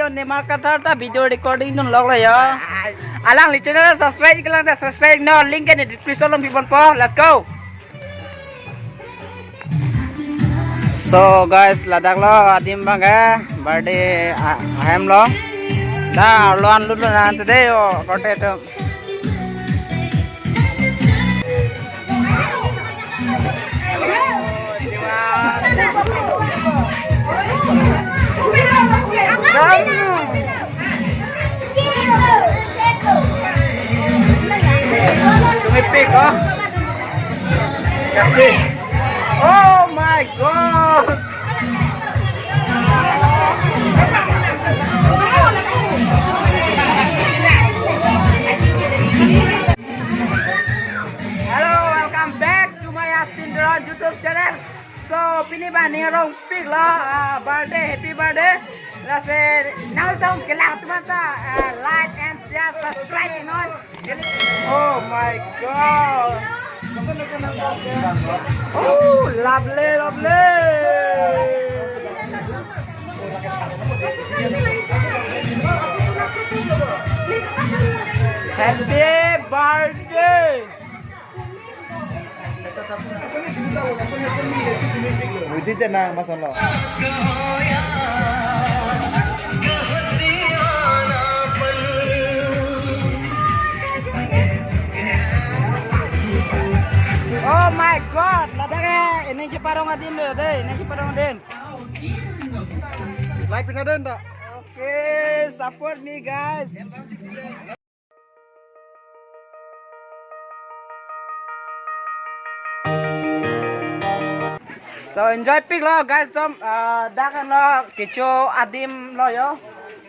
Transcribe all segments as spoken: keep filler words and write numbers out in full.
Nemarkether ta video recording dunlok lo yo. Alangli channel subscribe iklang ta subscribe non, link ke ne description along pibompo. Let's go. So guys, ladak lo adim abang ke birthday a-, ahem lo. Da arlo anlut lonang te dei yo, korte atum. Tumipik, oh. Kasih. Oh my God. Hello, welcome back to my Astin Duron YouTube channel. So, pini abang ning arongpik lo, ah, birthday, happy birthday. Lasi nangtum kelang atum anta, ah, like and share, subscribe non. Oh my God. Oh, lovely, lovely. Happy birthday. Within the nine, mas ano. Oh my God, ladak ke, ini si parong adim lo dei, ini si parong adim. Like pina den ta. Okay, support me guys. So enjoy pik lo guys, tom, ah, dak lo kecho adim lo yo.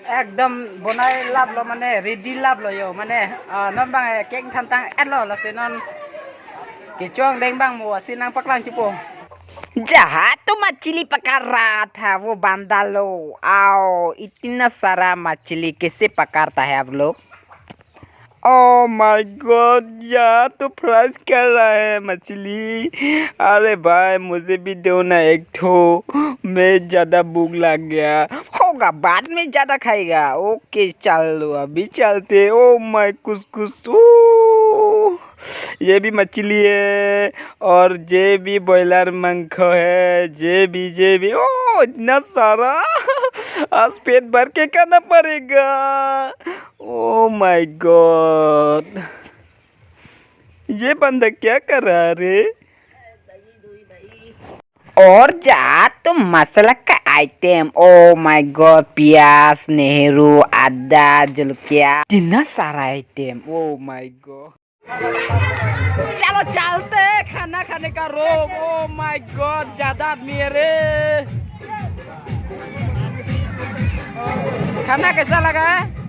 Ekdom bonai lap lo mane ready lap lo yo. Mane, ah, non abang, eh, cake than tang-et lo, lasi non kecho angdeng abang mo asi nangpaklang chipo. जहाँ तो मछली पकड़ रहा था वो बांदा लो, आओ इतना सारा मछली कैसे पकड़ता है आप लोग? Oh my God, यहाँ तो फ्राई कर रहा है मछली। अरे भाई, मुझे भी दो ना एक ठो, मैं ज़्यादा भूख लग गया। होगा, बाद में ज़्यादा खाएगा। ओके, चलो, अभी चलते। Oh my, कुछ कुछ, ओ, ये भी मछली है और ये भी बॉयलर मांस है, ये भी, ये भी। ओ, इतना सारा। आज पेट भर के खाना पड़ेगा। Oh my God, ये बंदा क्या कर रहा है रे? और जा तो मसाला का आइटम, oh my God, प्याज, नेहरू, आदा, जलकिया, इतना सारा आइटम, oh my God। चलो चलते हैं खाना खाने का रोग। Oh my God, ज्यादा आदमी है रे। खाना कैसा लगा है?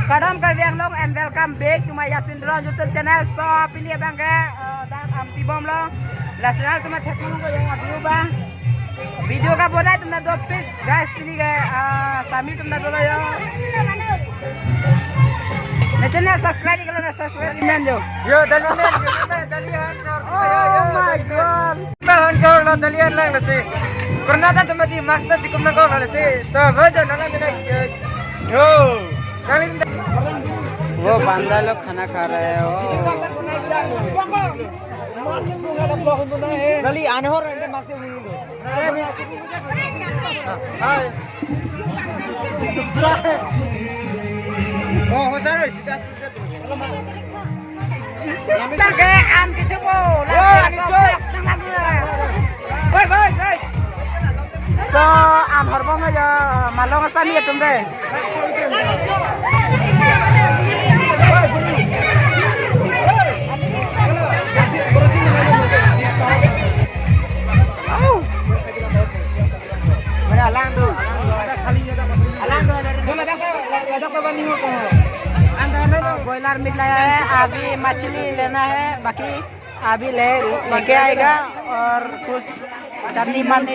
Kardom Karbi Anglong and welcome back to my Yasin Duron YouTube channel. So pini abang ke, eh, dak ampibom lo. Lasi nangtum thek nang ko yang aduh bang. Video ka bonai atum ta dopik guys, pini ke, ah, sami atum ta dolo yo. Na channel subscribe iklo na subscribe men jo. Yo, dali men, yo, dali han. Oh my God. Tahan kau lo, dali han lang lasi. Pernah tak tempat di mas na cukup na kau lasi. Tahu aja nana mina. Yo. Dali. वो बंदा लोग खाना खा रहे हैं। वो। Dali anhor ente maksi. Hai. Oh, oh, sorry. Tarke am kecho po. Oh, ani cho. Hoi, hoi, hoi. So, anhor bom ya, malong asami atum dei. Mana alang tu, alang tu. Alang tu, alang tu. Bola dak, dak, dak, dak, dak, dak, dak. Car मिल लाया है, अभी मछली लेना है, बाकी अभी ले लेके आएगा और कुछ चटनी मारने।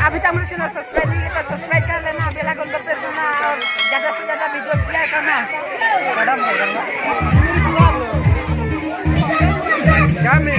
अभी तक हमारे चैनल सब्सक्राइब नहीं किया तो सब्सक्राइब कर लेना, बेल आइकन को प्रेस करना और ज्यादा से ज्यादा वीडियो शेयर करना। Kami.